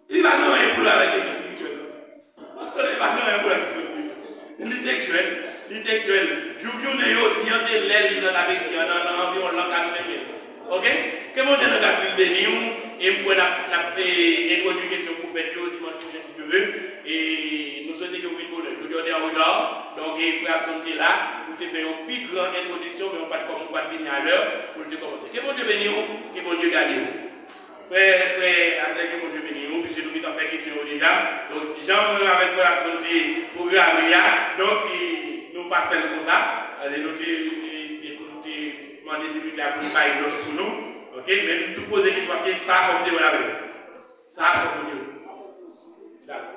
Li pa gen anyen pou l wè avèk kesyon espirityèl, non. Li pa gen anyen pou l wè avèk kesyon espirityèl. Li tekstyèl. Li tekstyèl. Jouk jounen jodi a, se lè liv lan t ap ekri an, nan, nan anviwon lan katrevenkenz. Oke? Ke Bondye nan gras li beni w, e m kwè n ap, n ap, e, entwodui kesyon pwofèt yo dimanch pwochen, si Dye vle. E nou swete ke w vin bonè. Jodi a, w te an reta. Donk, e, frè Abson te la, pou l te fè yon pi gran entwodiksyon, men w pa t, kòm w pa t vini alè, pou l te kòmanse. Ke Bondye beni w, ke Bondye gade w. Frè, frè Adlè, ke Bondye beni w, piske nou gentan fè kesyon yo deja. Donk, jan mwen avèk frè Abson te pwograme a, donk, e, nou pa fè l konsa. E, nou te, e, se pou nou te mande sekretè a pou l bay nòt pou nou. Oke? Men m tou poze kesyon, paske sa fò m te wè l avè l. Sa fò m te wè l. Dakò.